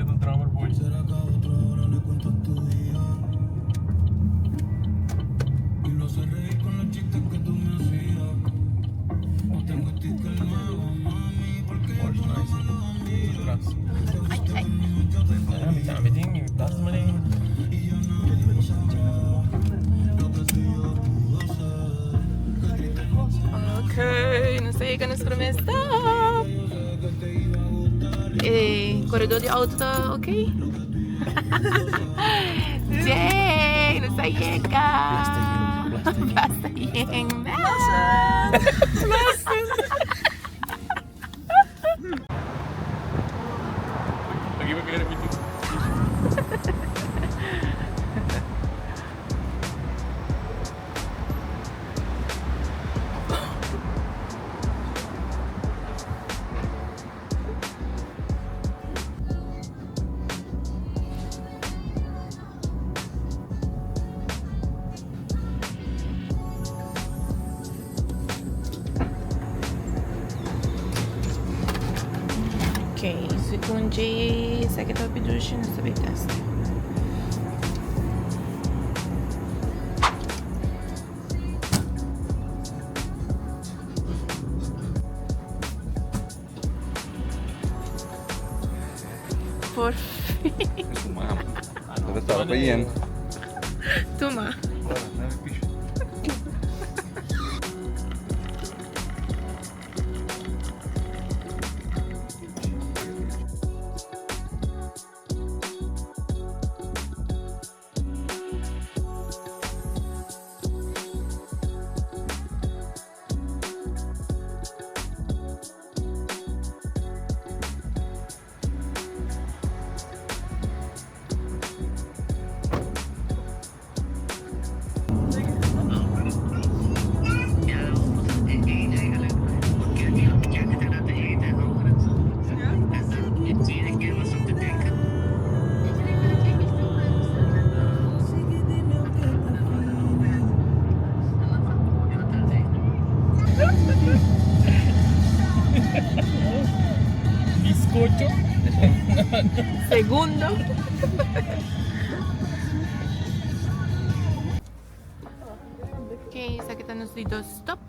Little Drummer Boy. Ok, nos a yega nos prome stop. E corredor di auto ta ok? Yay, nos a yega. Plasta yen. Plasta. Ok, segun dje esaki ta hopi dushi nos ta bay testa. Por fin. Tuma. Bizcocho. Segundo. Ok, esaki ta nos di dos stop.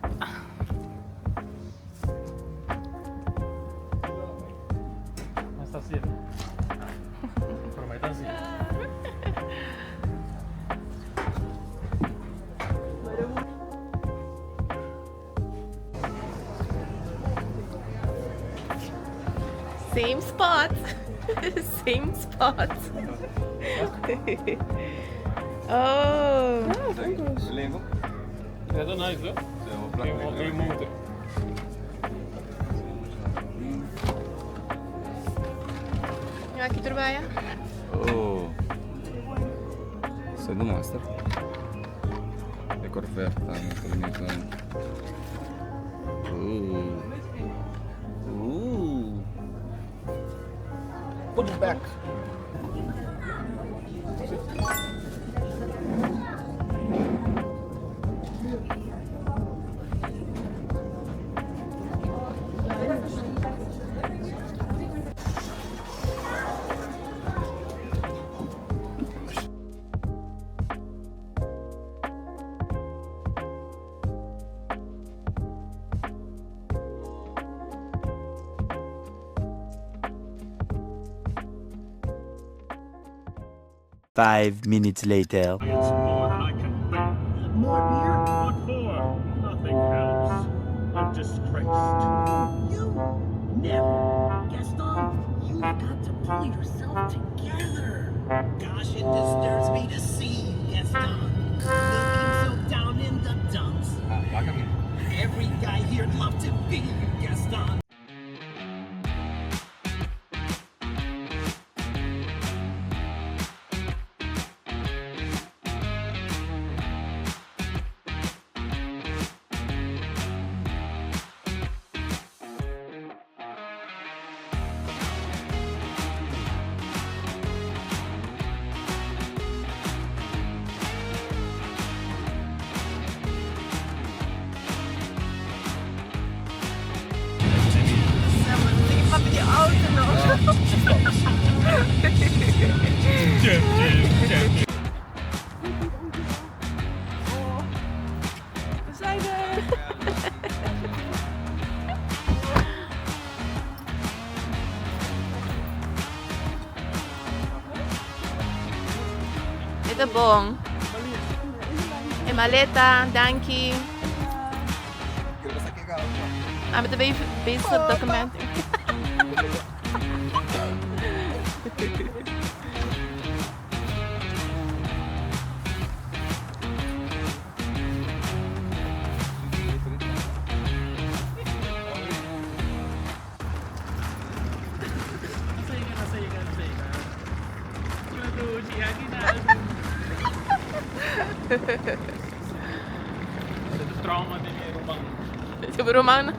Same spot. Same spot. Oh. Ja, dat is nice, hè? Eén motor. Aki tur baya. Oh. Esei ta master. E Corvette ta masha bunita. Ooh. Ooh. Put it back. 5 minutes later. It's more than I can bear. More beer? What for? Nothing helps. I'm disgraced. You never. Gaston, you've got to pull yourself together. Gosh, it disturbs me to see you, Gaston. Looking so down in the dumps. Every guy here'd love to be you, Gaston. E ta bon. E maleta, danki. Ami ta bay bezig documenting. Trauma di mi ruman. Di bo rumannan?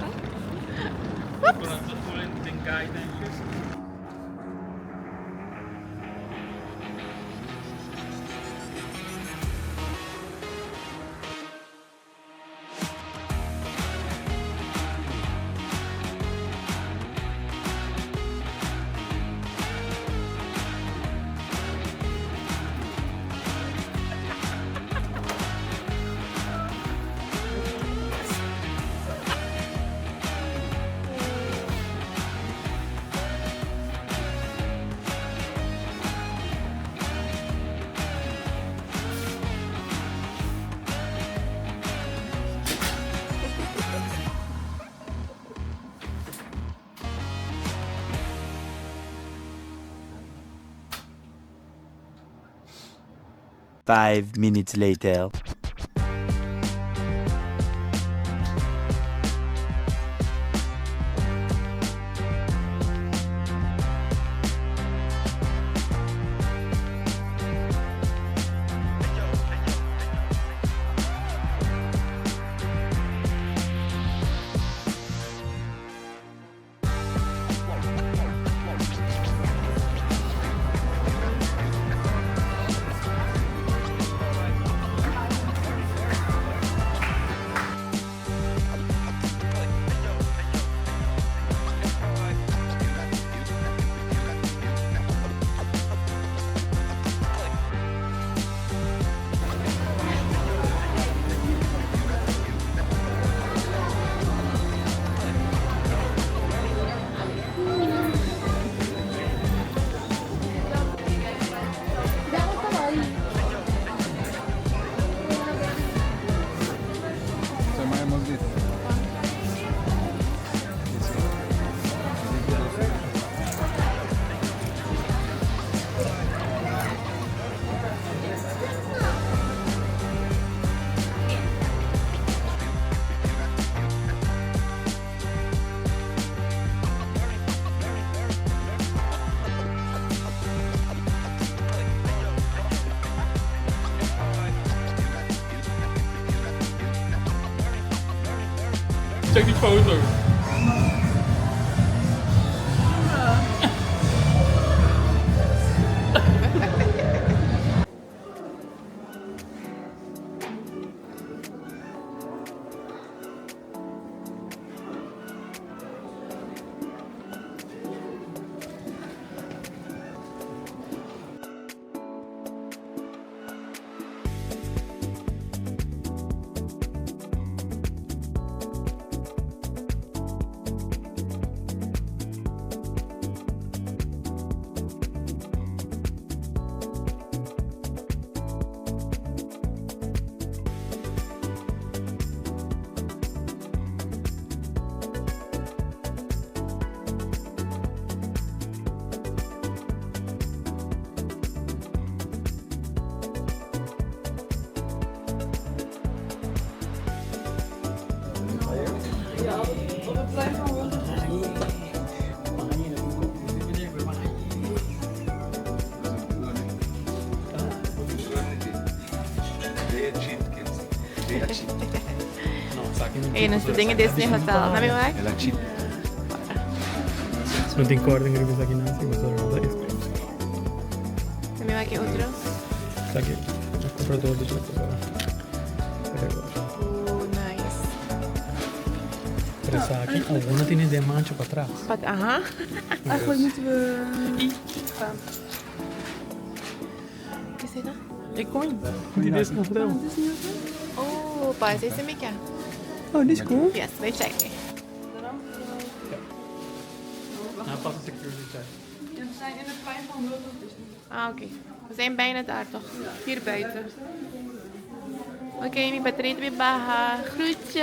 5 minutes later. Check die foto. Ey, nos ta den e Disney Hotel. Na mi wak? No tin korden riba esaki nan, si pasobra no ta exclusive. Na mi wak e otro? Esaki, a compra dos di pasobra. Ooh, nice. Pero esaki awor no tiene den mancha patras. Pat, aha. Eigenlijk moeten we gaan. Ke esei ta? E coin di Disney Hotel. Oh, pa esei si mi ke. Oh, dit is cool. Yes, bai check. Nou, pas een security check. Ah, oké. We zijn bijna daar toch? Hier buiten. Oké, mi bateria ta bin baha. Groetjes!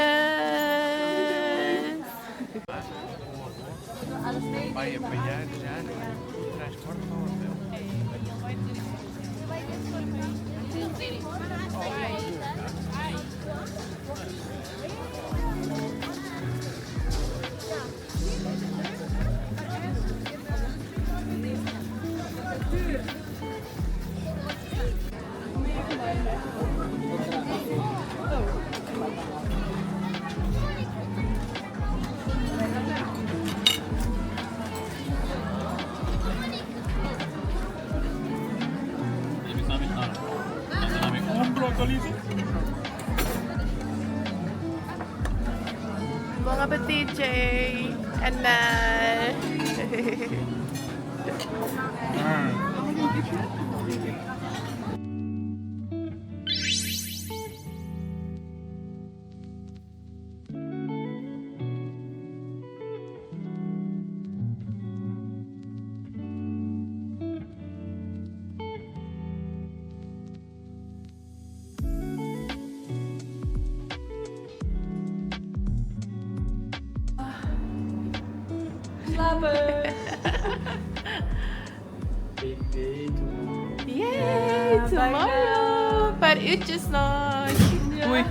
Bon apetit, Jay en Mel. Big day tomorrow. Yay, tomorrow! Paar uurtjes nog. Oei.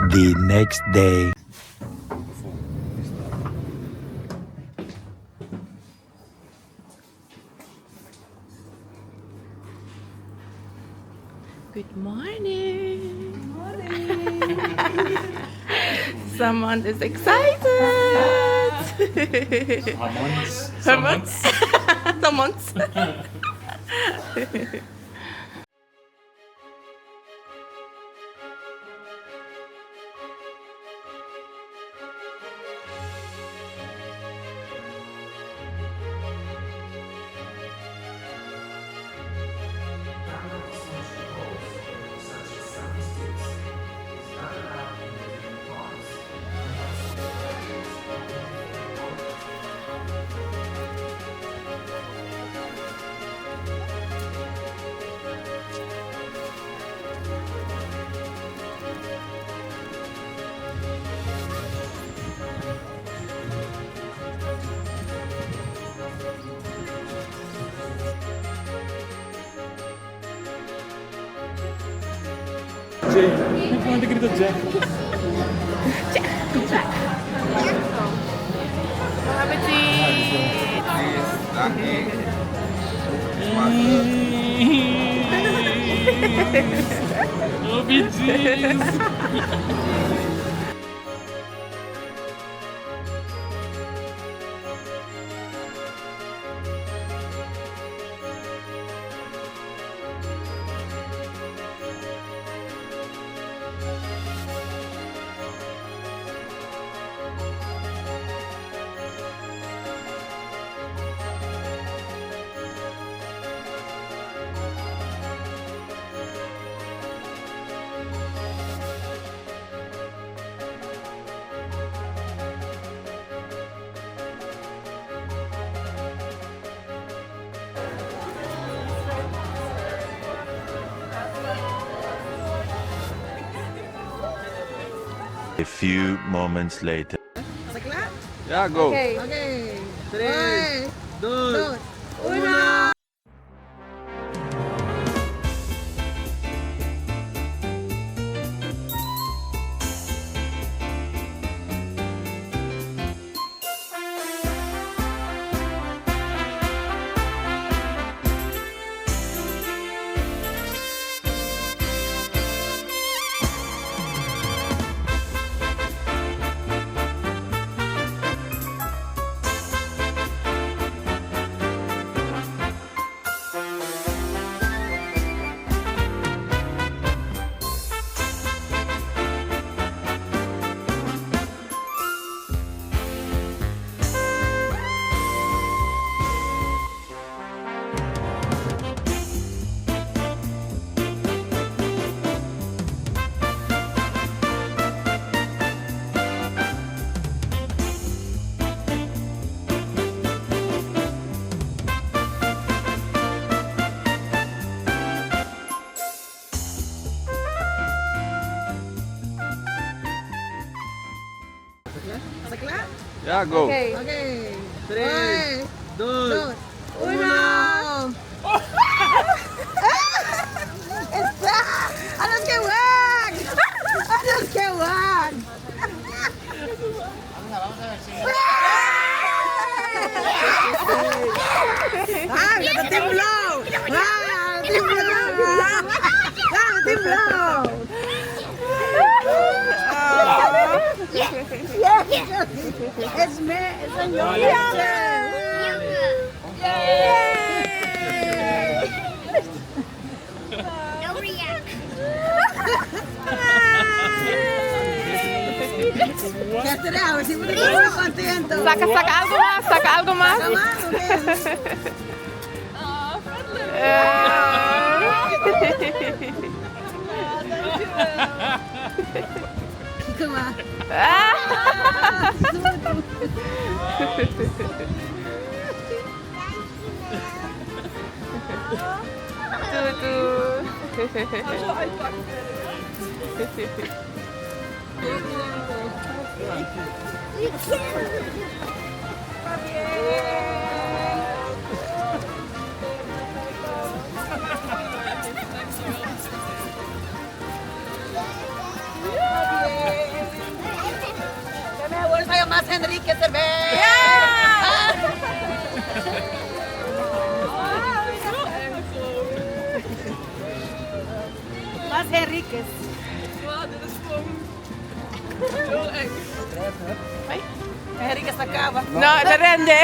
The next day. Good morning. Morning. Someone is excited. Someone's. Someone's. Someone's. Jay. Ik vond het Jack. Bon appetit. Oh, bitches. A few moments later. Ja, go. Oké. 3, 2, 1. Está klaar? Ja, go. Oké. 3, 2, 1. Está! Alles gewakt! Alles gewakt! Ah, dat is blauw! Ah, dat is blauw! Ah, dat is blauw! Es me, es een jongetje! No react. Gisteren, we zijn zo contento. Saca, saca algo más, saca algo más. Kom maar. Doei, doei. Más Enrique Cerveza. Más Enriquez. Hoi. Enrique se acaba. No, de rende.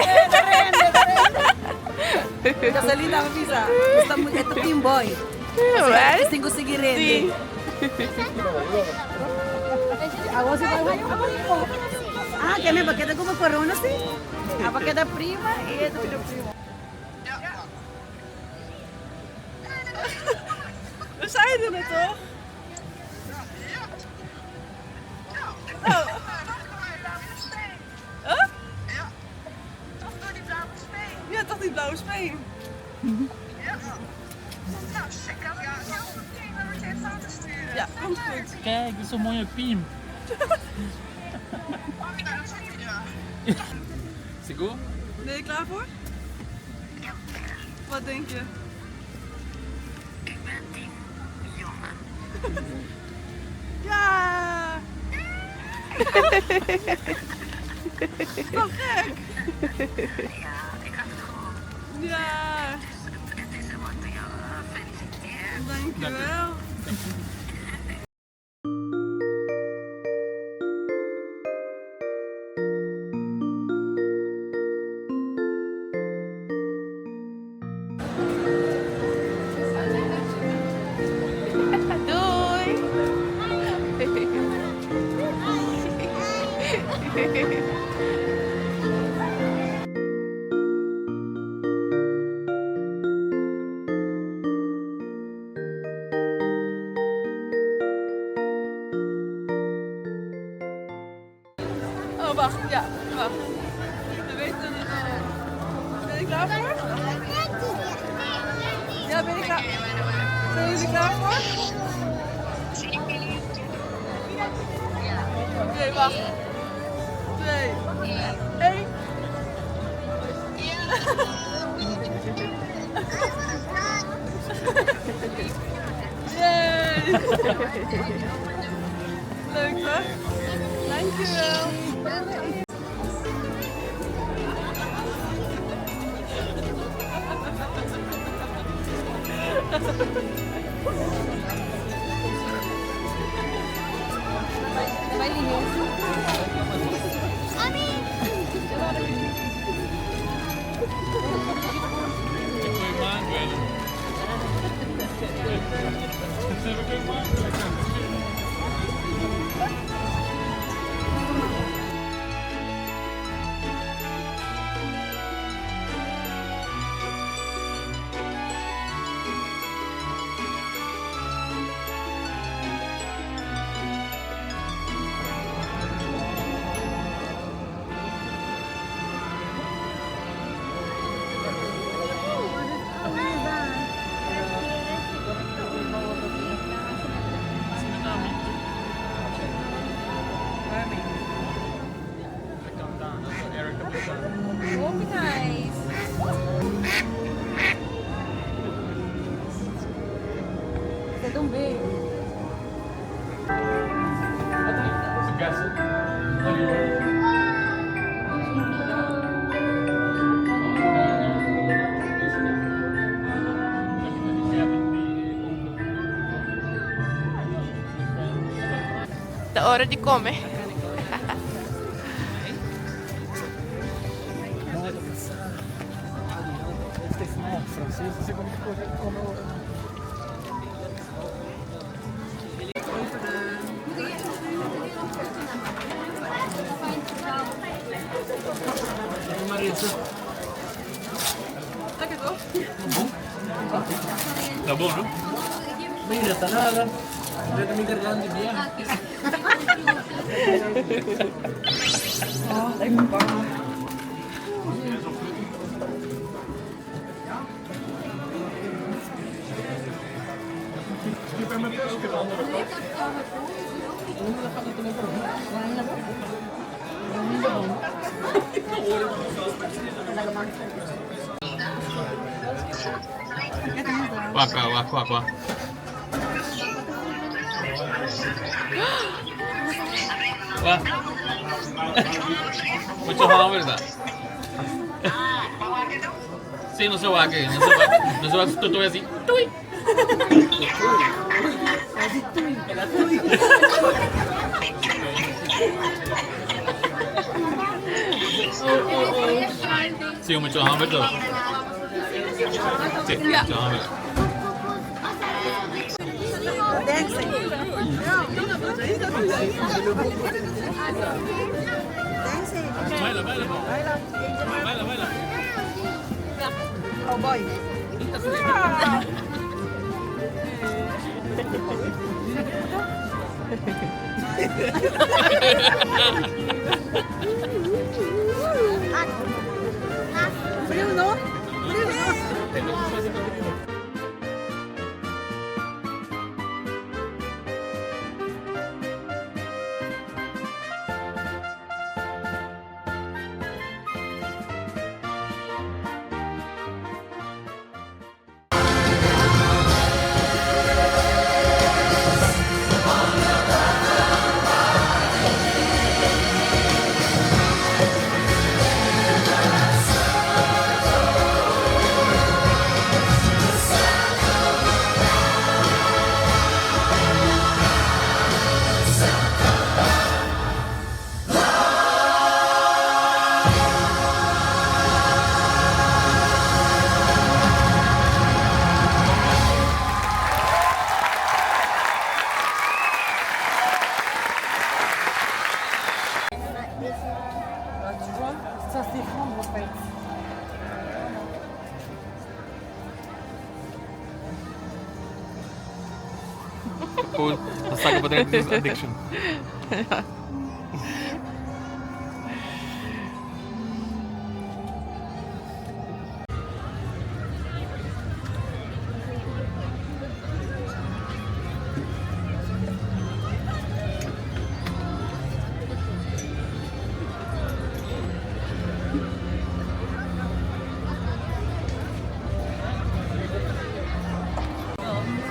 Casalina avisa. Está muy é team boy. Wel? Tengo que seguir rende. Sí. Ah, que me paquete como corona, sí. A paquete prima y esto que primo. We zeiden het toch? Oh. Huh? Ja, toch die blauwe speen. Ja, komt goed. Kijk, dit is zo'n mooie piem. Sigur? Ben je klaar voor? Wat denk je? Ik ben team jongen. Ja! Wat gek! Ja, ik had het gewoon. Ja! Het is een wat gefeliciteerd. Dankjewel. Doei! Oh, wacht. Ja, wacht. We weten het al. Ben je klaar voor? Ja, ben je klaar? Zijn jullie klaar voor? Oké, wacht. 2, 1. Yay! Leuk toch? Dankjewel. ora di come. Lekker toch? Ta bon, no? Mira, ta nada. Yo ta mi garganta bien. Oh, lekker warm. Wak, wak, wak, wak. Wak. Mucho hammer da. Sí, no se va que, no se va, no se va, tú tú así. Tui. Sí, mucho hammer da. Sí, mucho hammer. Dancing. Dancing. Baila, baila. Baila, baila. Oh boy. Frio, no? Frio, no? Tu vois, ça s'effondre en fait. Cool. Let's talk about that addiction.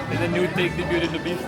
And then you take the Beauty and the Beast.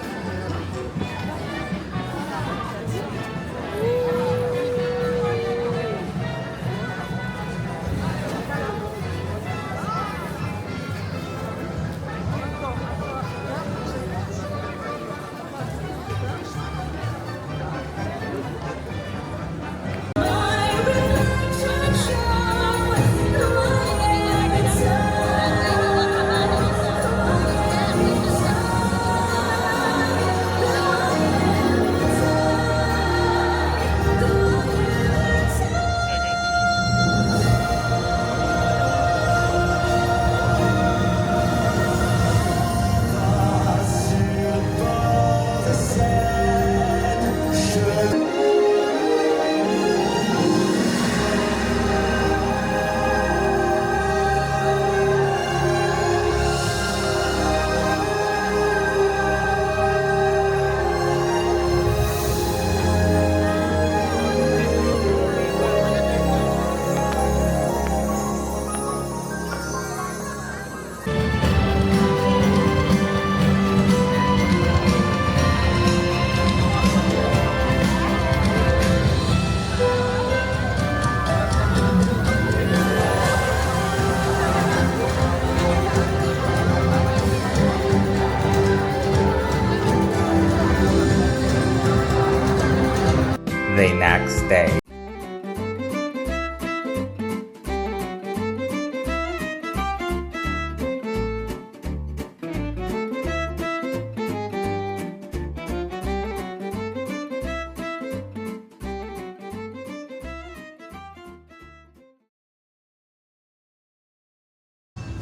next day.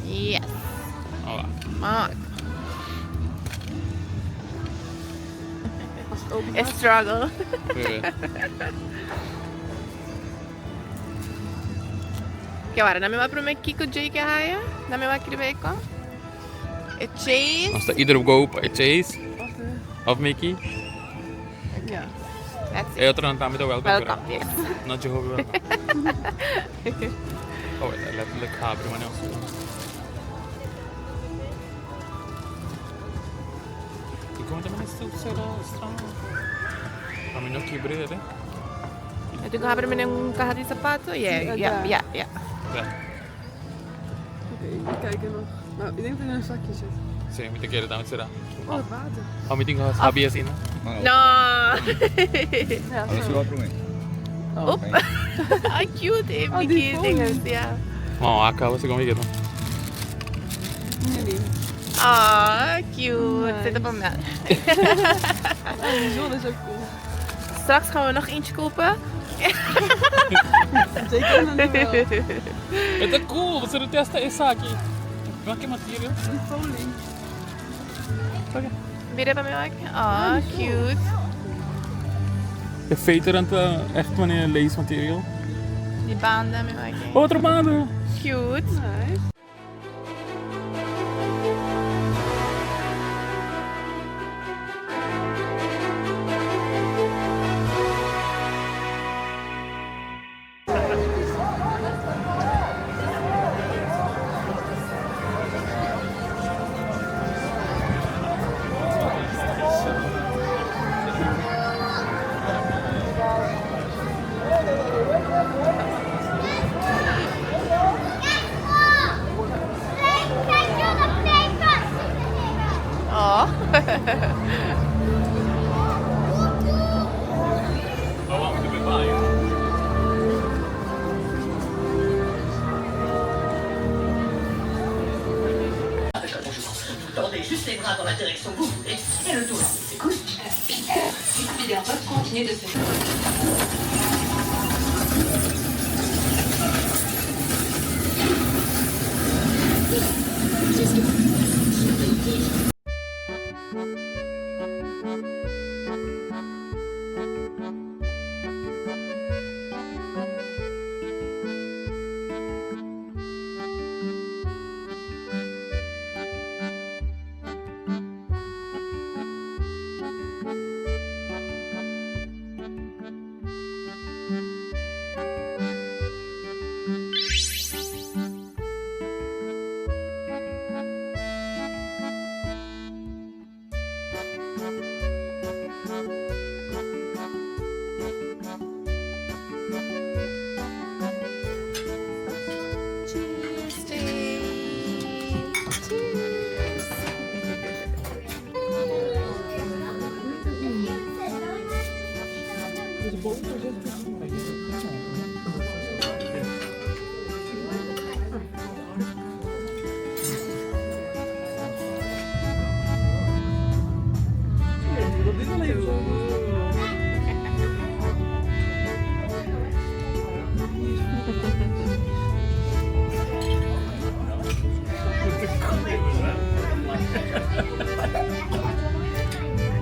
Yes. Hola. Mark. A struggle. Oké, wara, na mi wak prome kiko Jay ke haya. Na mi wak riba eko. E Chase. Nos ta either go pa e Chase of Mickey. Ja. That's E it. otronan tambe ta welcome. Welcome, yes. No Jehovah welcome. Oh, wait, letterlijk habri man ook. I come tambe sto sera strano. Ma mi no kibre, eh? E tu habri mene un caja di zapato? Yeah, yeah, yeah, yeah. Ja. Oké, we kijken nog. Nou, ik denk dat er een zakje zit. Si, mi ta kere tambe sera. Oh, het water. Oh, mi tin habi asina. No. Ja, Alles zo. wel prome. Oep. Ah, cute, eh, Oh, die Mickey folie. dinges, ja. Ma acaba se come chiedo. Jullie. Ah, cute. Zit op een mel. Oh, die zon is ook cool. Straks gaan we nog eentje kopen. Zeker dan wel. Het is cool, você não testa essa aqui. Welke material? Die folie. Weer bij mij ook. Ah, cute. De veter aan echt wanneer lace material. Die banden met mij. Otro banden. Cute. Nice. Oh. Oh, we moeten bij. Tendez juste les bras dans la direction que vous voulez et le dos. C'est cool. Peter, Peter continue de se Cheers, Jay. Cheers. Dat is al even zo.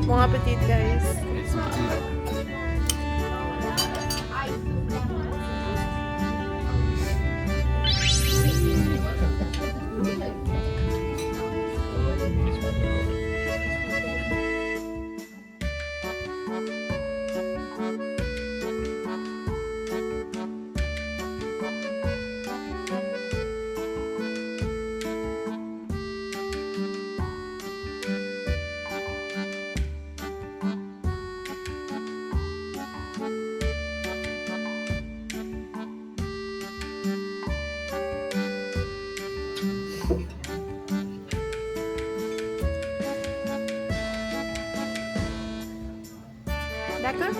Bon appetit, guys. Lekker?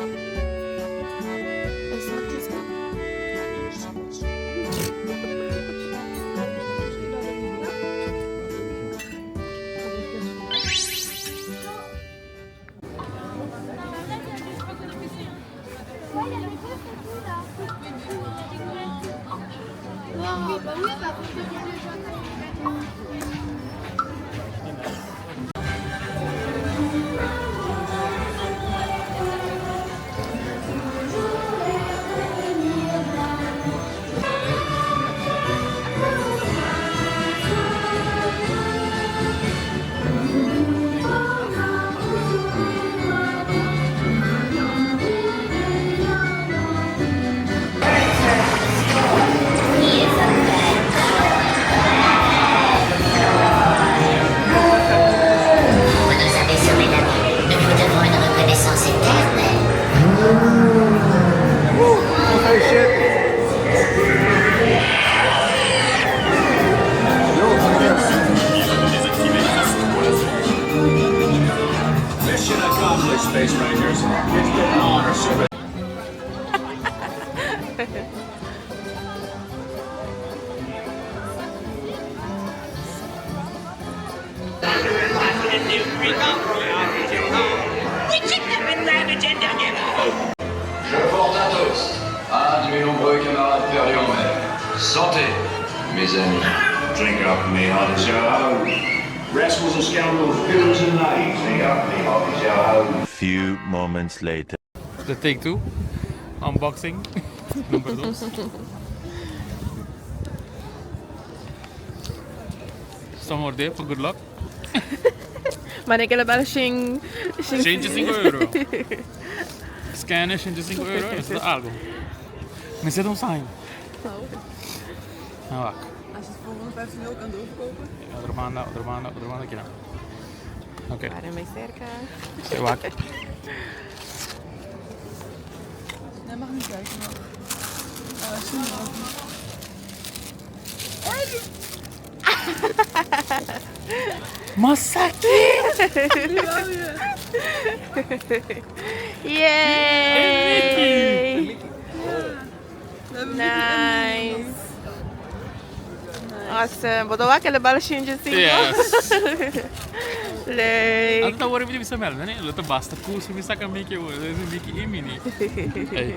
Vous nous avez sauvé la vie. Nous vous devons une reconnaissance éternelle. Mission accomplished, Space Rangers. It's been an honor serving. Je porte un toast à un de mes nombreux camarades perdus en mer. Santé, mes amis. Drink up, me hearties, yo ho. Rascals and scoundrels, villains and knaves. Drink up, me hearties, yo ho. Few moments later. De take two. Unboxing. Nummer dos. Stop there for good luck. Maar ik heb wel een Change 5 euro. Scanner, change 5 euro. Dat is algo. Me zet een sign. Nou, wacht. Als je het voor 115 euro kan doorverkopen. Otro banda, otro banda, otro banda. Aquí no. Oké. Waarom is cerca? Okay. Wacht. Nee, mag niet kijken. Maar... Oh, zie je ook niet. Masaki! Yay! Nice. Awesome. Bo to wakele bala shinji singo. Yes. Leuk. Anta worry bisa mel, né? Lo te basta curso mi saca Mickey, Mickey e Minnie. Hey.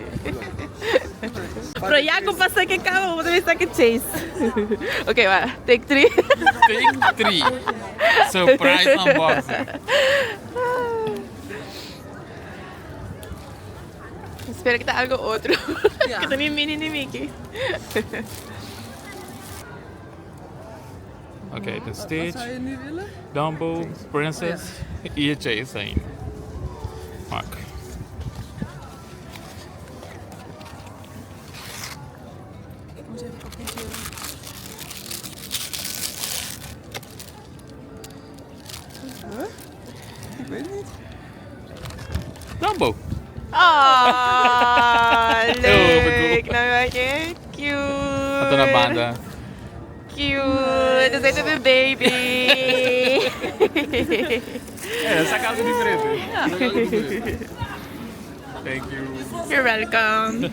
Pero ya con pasa que acabo, vamos a ver que chase. Oké, maar take 3. Take 3. Surprise unboxing. Espero que tá algo outro. Ja. Que ni Minnie ni Mickey. Oké, de Wat Stitch, zou je nu willen? Dumbo, Princess e Chase zijn. Mark. Ik moet even appreciëren. Huh? Ik weet het niet. Dumbo. Ah, leuk. cool. Nou, weet je, cute. Anta na banda. Cute. Dat is een baby. Ja, dat is algo diferente. Thank you. You're welcome.